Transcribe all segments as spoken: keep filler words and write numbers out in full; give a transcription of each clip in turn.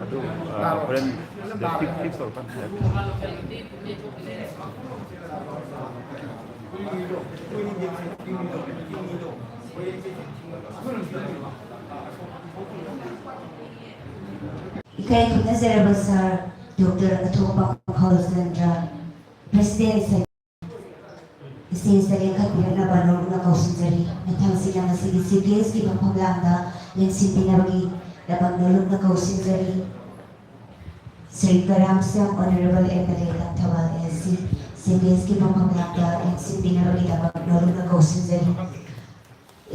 ꯑꯗꯨ, ꯑ, ꯍꯣꯔꯦꯟ ꯁꯤꯗ ꯐꯤꯛꯁ, ꯐꯤꯛꯁ ꯇꯧꯔꯀꯥꯟꯗ ꯍꯥꯏꯔꯛꯀꯦ꯫ ꯏꯀꯥꯏ ꯈꯨꯝꯅꯖꯔꯕ ꯁꯥꯔ ꯗꯣꯛꯇꯔ ꯑꯊꯣꯛꯄ ꯐꯜꯆꯟꯗ꯭ꯔ, ꯄ꯭ꯔꯦꯁꯤꯗꯦꯟ ꯁꯦꯟ-, ꯁ꯭ꯇꯦꯖꯇ ꯂꯦꯡꯈꯠꯄꯤꯔꯛꯅꯕ ꯅꯣꯂꯨꯛꯅ ꯀꯧꯁꯤꯟꯖꯔꯤ꯫ ꯃꯊꯪꯁꯤꯗ ꯉꯁꯤꯒꯤ ꯁꯤꯇꯦꯖꯀꯤ ꯃꯐꯝ ꯂꯥꯡꯗ ꯂꯦꯡꯁꯤꯟꯕꯤꯅꯕꯒꯤꯗꯃꯛ ꯅꯣꯂꯨꯛꯅ ꯀꯧꯁꯤꯟꯖꯔꯤ꯫ Shri Karam Shyam honourable M L A Langthabal A C ꯁꯤꯇꯦꯖꯀꯤ ꯃꯐꯝ ꯂꯥꯡꯗ ꯂꯦꯡꯁꯤꯟꯕꯤꯅꯕꯒꯤꯗꯃꯛ ꯅꯣꯂꯨꯛꯅ ꯀꯧꯁꯤꯟꯖꯔꯤ꯫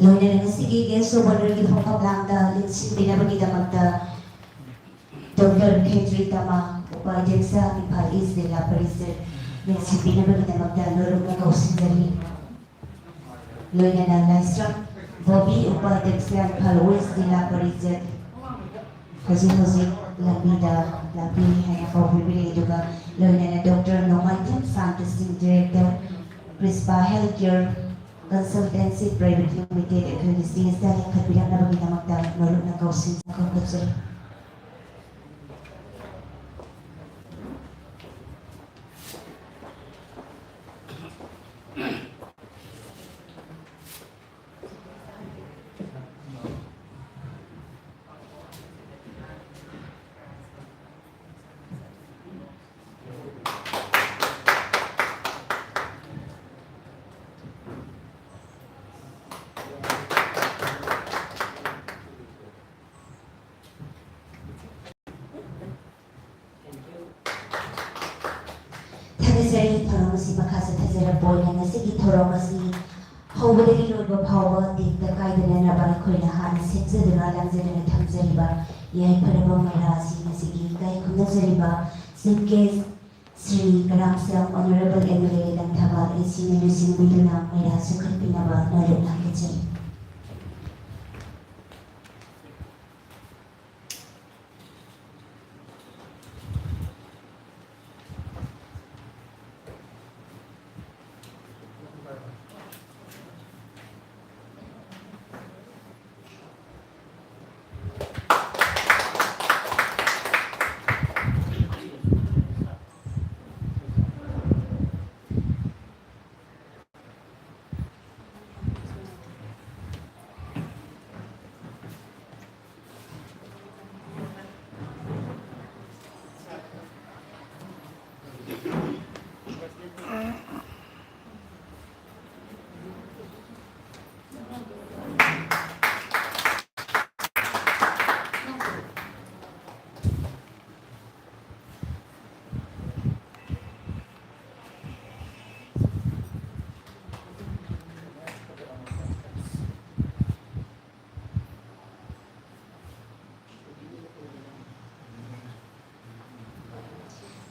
ꯂꯣꯏꯅꯅ ꯉꯁꯤꯒꯤ ꯒꯦꯁ ꯑꯣꯐ ꯑꯣꯅꯔꯒꯤ ꯐꯝꯐꯝ ꯂꯥꯡꯗ ꯂꯦꯡꯁꯤꯟꯕꯤꯅꯕꯒꯤꯗꯃꯛꯇ ꯗꯣꯛꯇꯔ ꯈꯦꯇ꯭ꯔꯤ ꯇꯃꯥ, ꯎꯄꯥꯙ꯭ꯌꯛꯁ, ꯏꯝꯐꯥꯜ ꯏꯁ ꯖꯤꯂꯥ ꯄꯔꯤꯁꯗ, ꯂꯦꯡꯁꯤꯟꯕꯤꯅꯕꯒꯤꯗꯃꯛꯇ ꯅꯣꯂꯨꯛꯅ ꯀꯧꯁꯤꯟꯖꯔꯤ꯫ ꯂꯣꯏꯅꯅ ꯂꯥꯏꯁ꯭ꯔꯝ ꯕꯣꯕꯤ, ꯎꯄꯥꯙ꯭ꯌꯛꯁ, ꯏꯝꯐꯥꯜ ꯋꯦꯁ ꯖꯤꯂꯥ ꯄꯔꯤꯁꯗ, ꯍꯧꯖꯤꯛ ꯍꯧꯖꯤꯛ ꯂꯝꯕꯤꯗ ꯂꯥꯛꯄꯤꯔꯤ ꯍꯥꯏꯅ ꯄꯥꯎ ꯄꯤꯕꯤꯔꯛꯏ꯫ ꯑꯗꯨꯒ ꯂꯣꯏꯅꯅ doctor Nongmaithem Shanta Singh, director, Krispa health care consultancy private limited, ꯑꯩꯈꯣꯏꯒꯤ ꯁꯤꯇꯦꯖꯇ ꯂꯤꯡꯈꯠꯄꯤꯔꯛꯅꯕꯒꯤꯗꯃꯛꯇ ꯅꯣꯂꯨꯛꯅ ꯀꯧꯁꯤꯟ ꯈꯣꯝꯒꯠꯆꯔꯤ꯫ ꯊꯥꯖꯔꯤ ꯊꯧꯔꯝ ꯑꯁꯤ ꯃꯈꯥ ꯆꯠꯊꯖꯔꯛꯄ ꯑꯣꯏꯅ ꯉꯁꯤꯒꯤ ꯊꯧꯔꯝ ꯑꯁꯤ ꯍꯧꯕꯗꯒꯤ ꯂꯣꯏꯕ ꯐꯥꯎꯕ ꯇꯦꯛꯇ ꯀꯥꯏꯗꯅꯅꯕ ꯑꯩꯈꯣꯏꯅ ꯍꯥꯟꯅ ꯁꯦꯝꯖꯗꯨꯅ ꯂꯥꯡꯖꯗꯨꯅ ꯊꯝꯖꯔꯤꯕ ꯌꯥꯏꯐꯔꯕ ꯃꯩꯔꯥ ꯑꯁꯤ ꯉꯁꯤꯒꯤ ꯏꯀꯥꯏ ꯈꯨꯝꯅꯖꯔꯤꯕ Chief Guest Shri ꯀꯔꯥꯝꯁꯥꯡ Honourable M L A Langthabal A Cꯅ ꯂꯨꯆꯤꯡꯕꯤꯗꯨꯅ ꯃꯩꯔꯥ ꯆꯨꯈꯠꯄꯤꯅꯕ ꯅꯣꯂꯨꯛꯅ ꯈꯦꯠꯆꯔꯤ꯫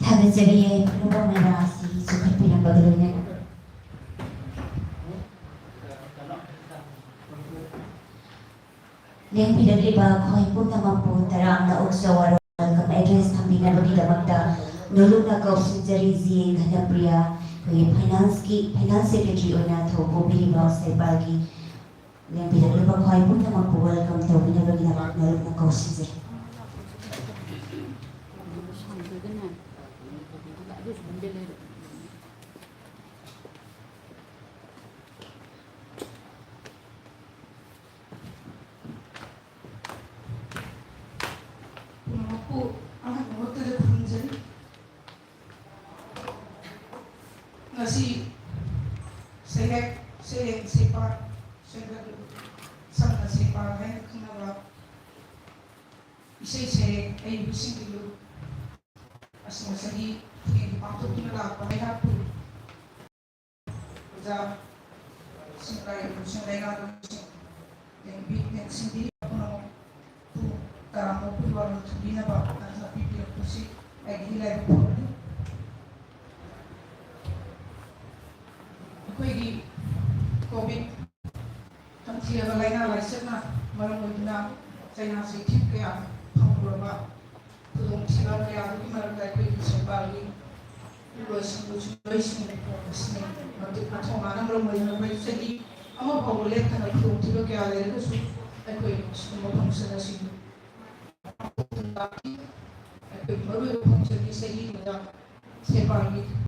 ꯊꯥꯒꯠꯆꯔꯤ ꯌꯥꯏꯐꯔꯕ ꯃꯩꯔꯥ ꯑꯁꯤ ꯆꯨꯈꯠꯄꯤꯔꯝꯕꯒ ꯂꯣꯏꯅꯅ꯫ ꯂꯦꯡꯕꯤꯔꯛꯂꯤꯕ ꯑꯩꯈꯣꯏ ꯄꯨꯝꯅꯃꯛꯄꯨ ꯇꯔꯥꯝꯅ ꯑꯣꯛꯆ ꯋꯥꯔꯣꯜ welcome address ꯊꯝꯕꯤꯅꯕꯒꯤꯗꯃꯛꯇ ꯅꯣꯂꯨꯛꯅ ꯀꯧꯁꯤꯟꯖꯔꯤ ꯖꯤ ꯑꯦ ꯘꯅꯄ꯭ꯔꯤꯌꯥ, ꯑꯩꯈꯣꯏꯒꯤ Financeꯀꯤ Finance Secretary ꯑꯣꯏꯅ ꯊꯧ ꯄꯨꯕꯤꯔꯤꯕ ꯁꯩꯄꯥꯜꯒꯤ ꯂꯦꯡꯕꯤꯔꯛꯂꯤꯕ ꯑꯩꯈꯣꯏ ꯄꯨꯝꯅꯃꯛꯄꯨ welcome ꯇꯧꯕꯤꯅꯕꯒꯤꯗꯃꯛ ꯅꯣꯂꯨꯛꯅ ꯀꯧꯁꯤꯟꯖꯔꯤ꯫ ꯄꯨꯝꯅꯃꯛꯄꯨ ꯑꯍꯥꯟꯕ ꯃꯛꯇꯗ ꯈꯨꯔꯨꯝꯖꯔꯤ꯫ ꯉꯁꯤ ꯁꯩꯍꯦꯛ, ꯁꯩꯔꯦꯡ, ꯁꯩꯄꯥꯛ, ꯁꯩꯒꯜ, ꯁꯝꯅ ꯁꯩꯄꯥꯛ ꯍꯥꯏꯅ ꯈꯪꯅꯕ ꯏꯁꯩ ꯁꯩꯔꯦꯡ ꯑꯏꯕꯁꯤꯡꯒꯤ ꯂꯨꯞ ꯑꯁꯤꯅ ꯆꯍꯤ ꯈꯨꯗꯤꯡꯒꯤ ꯄꯥꯡꯊꯣꯛꯇꯨꯅ ꯂꯥꯛꯄ ꯂꯩꯉꯥꯛꯄꯨ ꯑꯣꯖꯥꯁꯤꯡ, ꯂꯥꯏꯔꯤꯛꯁꯤꯡ, ꯂꯩꯉꯥꯛꯂꯣꯏꯁꯤꯡ, ꯇꯦꯡꯕꯤ ꯇꯦꯡꯁꯤꯟꯕꯤꯔꯤꯕ ꯄꯨꯝꯅꯃꯛ ꯇꯔꯥꯃꯨꯛꯀꯤ ꯋꯥꯔꯣꯜ ꯊꯝꯕꯤꯅꯕ ꯇꯥꯟꯖꯥ ꯄꯤꯕꯤꯔꯛꯄꯁꯤ ꯑꯩꯒꯤ ꯂꯥꯏꯕꯛ ꯐꯕꯅꯤ꯫ ꯑꯩꯈꯣꯏꯒꯤ ꯀꯣꯚꯤꯗ ꯇꯝꯊꯤꯔꯕ ꯂꯥꯏꯅꯥ ꯂꯥꯏꯆꯠꯅ ꯃꯔꯝ ꯑꯣꯏꯗꯨꯅ ꯆꯩꯅꯥ ꯆꯩꯊꯦꯡ ꯀꯌꯥ ꯐꯪꯂꯨꯔꯕ ꯈꯨꯗꯣꯡꯊꯤꯕ ꯀꯌꯥ ꯑꯗꯨꯒꯤ ꯃꯔꯛꯇ ꯑꯩꯈꯣꯏꯒꯤ ꯁꯔꯀꯥꯔꯒꯤ ꯂꯣꯏꯁꯤꯡꯕꯨ ꯂꯣꯏꯁꯤꯡ ꯑꯁꯤꯅꯤ꯫ ꯃꯇꯤꯛ ꯃꯊꯧꯅꯥꯅ ꯃꯔꯝ ꯑꯣꯏꯗꯨꯅ ꯑꯩꯈꯣꯏ ꯆꯍꯤ ꯑꯃ ꯐꯥꯎꯕ ꯂꯦꯞꯇꯅ ꯈꯨꯗꯣꯡꯊꯤꯕ ꯀꯌꯥ ꯂꯩꯔꯒꯁꯨ ꯑꯩꯈꯣꯏ ꯁꯤꯒꯨꯝꯕ ꯐꯪꯁꯟ ꯑꯁꯤ ꯑꯩꯈꯣꯏ ꯃꯔꯨꯑꯣꯏꯕ ꯐꯪꯁꯟꯒꯤ ꯆꯍꯤ ꯑꯃꯗ ꯁꯦꯕꯥꯒꯤ